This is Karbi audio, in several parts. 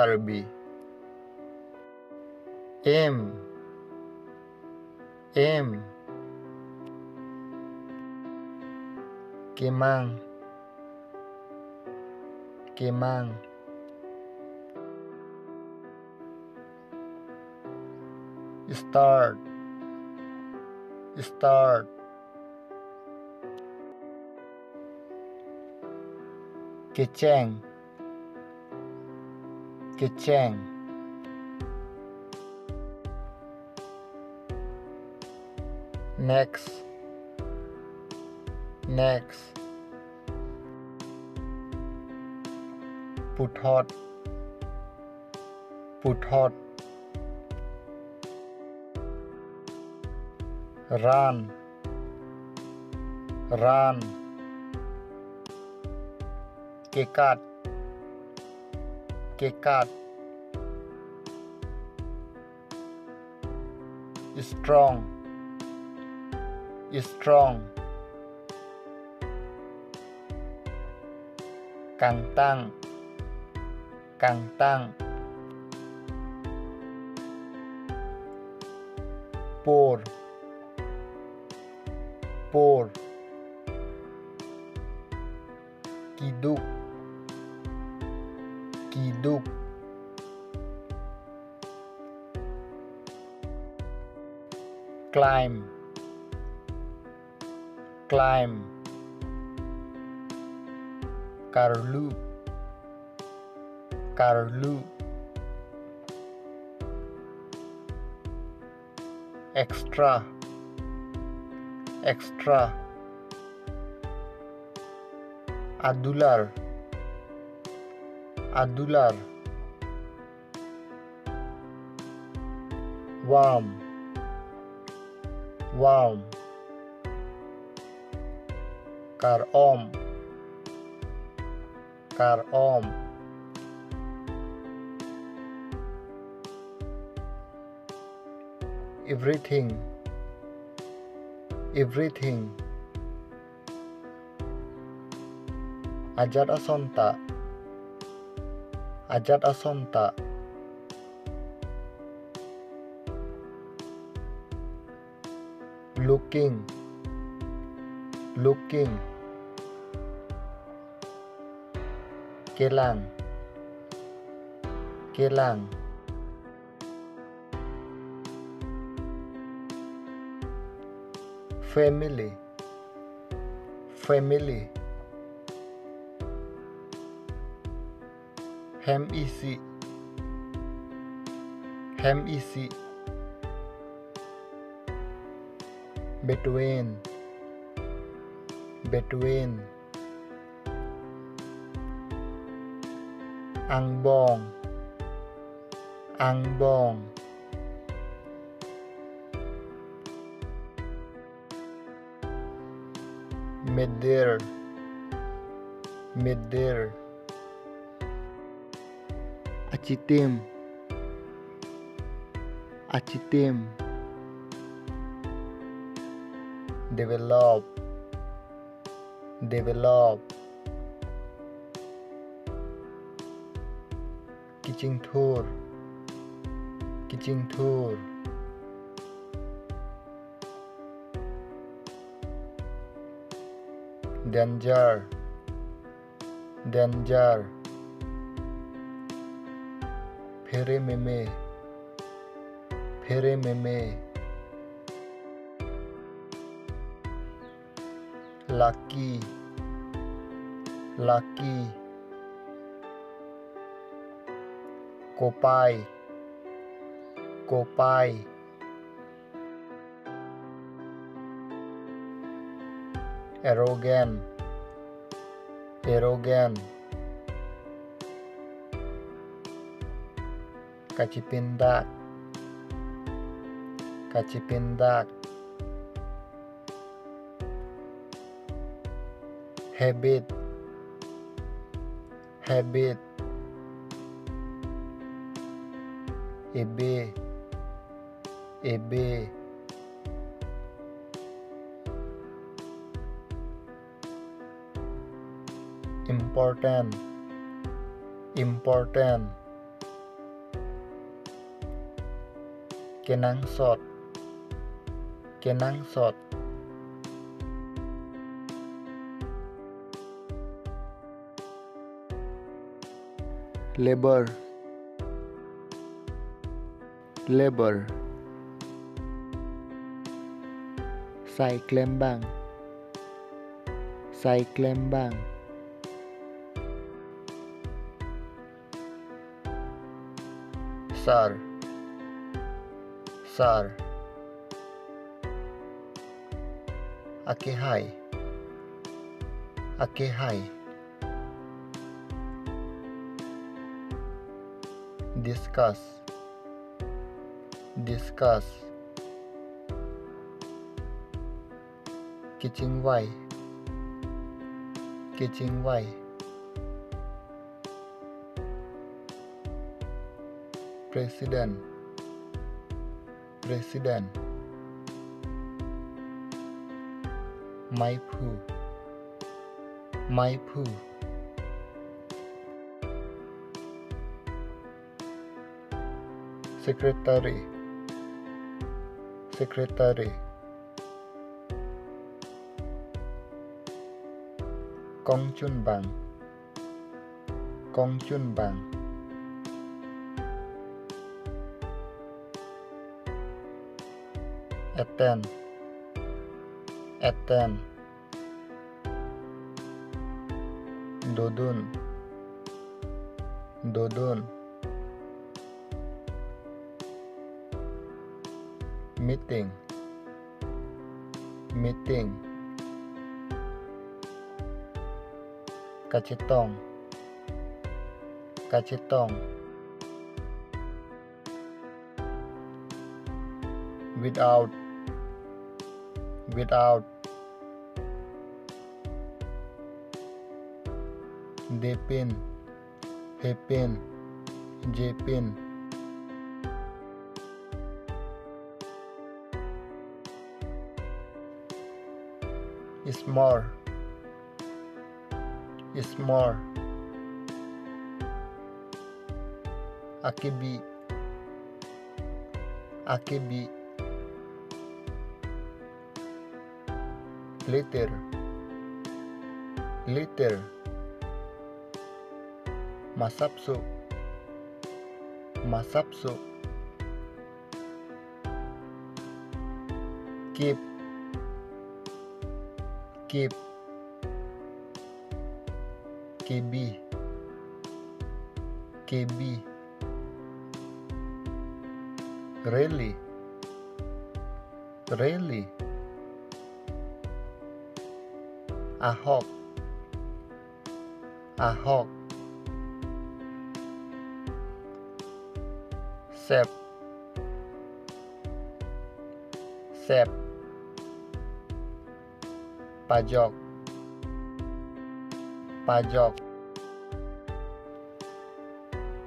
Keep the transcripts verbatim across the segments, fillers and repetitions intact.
Karbi. Em. Em. Kemang. Kemang. Start. Start. Kecheng. Kecheng. Next. Next. Puthot. Puthot. Ran. Ran. Kekat. Kekat. Strong. Strong. Kangtang. Kangtang. Por. Por. Kiduk. Kiduk. Climb. Climb. Karlu. Karlu. Extra. Extra. Adular. Adular. Warm. Warm. Kar-om. Kar-om. Everything. Everything. Ajat ason ta. Ajat ason ta. Looking. Looking. Kelang. Kelang. Family. Family. Hem isi. Hem isi. Between. Between. Angbong. Angbong. Medir. Medir. Achitim. Achitim. Develop. Develop. Kechingthur. Kechingthur. Danger. Danger. Phere meme. Phere meme. Lucky. Lucky. Kopai. Kopai. Arrogant. Arrogant. Kachipindak. Kachipindak. Habit. Habit. Ebe. Ebe. Important. Important. Kenangsot. Kenangsot. Labour. Labour. Sai klembang. Sai klembang. Sir. Sir. Akehai. Akehai. Discuss. Discuss. Kechingvai. Kechingvai. President. President. Maiphu. Maiphu. Secretary. Secretary. Kongchunbang. Kongchunbang. Attend. Attend. Dodun. Dodun. Meeting. Meeting. Kachetong. Kachetong. Without. Without. Depin. Hepin. Jepin. Small. Small. Akebi. Akebi. Little. Little. Masapso. Masapso. Keep. Keep. Kebi. Kebi. Really. Really. Ahok. Ahok. Sep. Sep. Pajok. Pajok.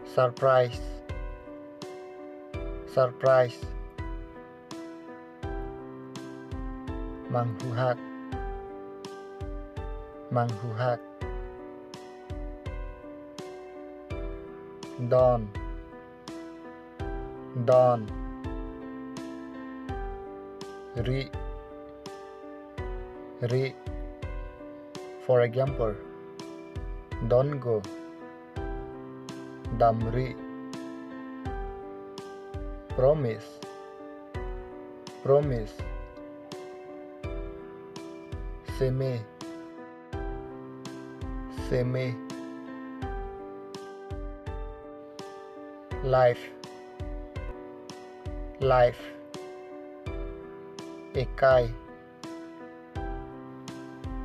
Surprise. Surprise. Manghuhak. Manghuhak. Don. Don. Ri. Ri. For example, don't go. Damri. Promise. Promise. Seme. Seme. Life. Life. Ekai.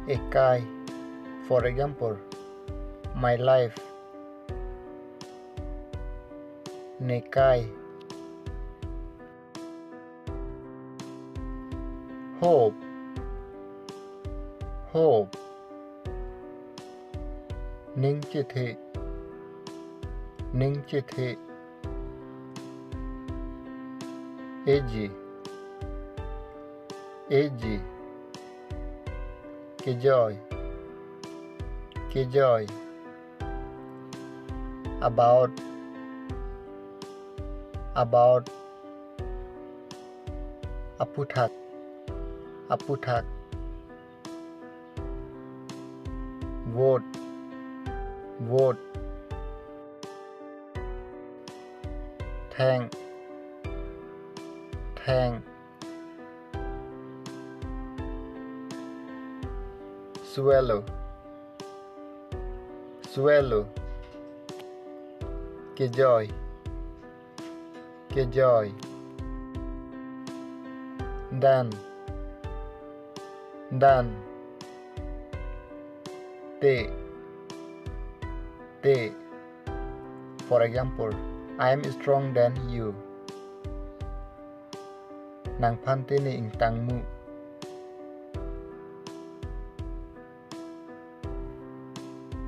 Ekai. For example, my life. Nekai. Hope. Hope. Ning chethe. Ning chethe. Eji. Eji. Kejoi. Kejoi. About. About. Aphuthak. Aphuthak. Vote. Vote. Theng. Theng. Swallow. Swallow. Kejoi. Kejoi. Dan. Dan. Te. Te. For example, "I am strong than you." Nangphan te ne ingtangmu.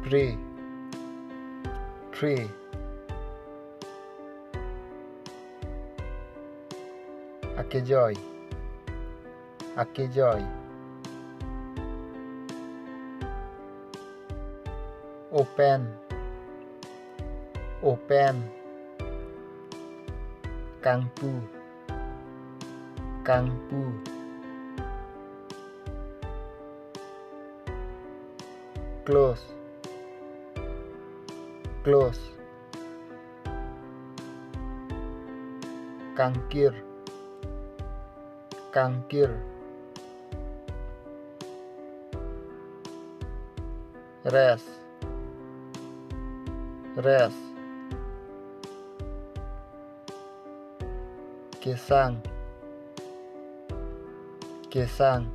Pray. Pray. Akejoi. Akejoi. Open. Open. Kangpu. Kangpu. Close. Close. Kangkir. Kangkir. Rest. Rest. Kesang. Kesang.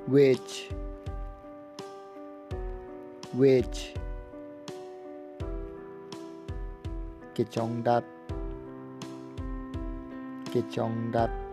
Wage. Wage. Kechongdat. Kechongdat.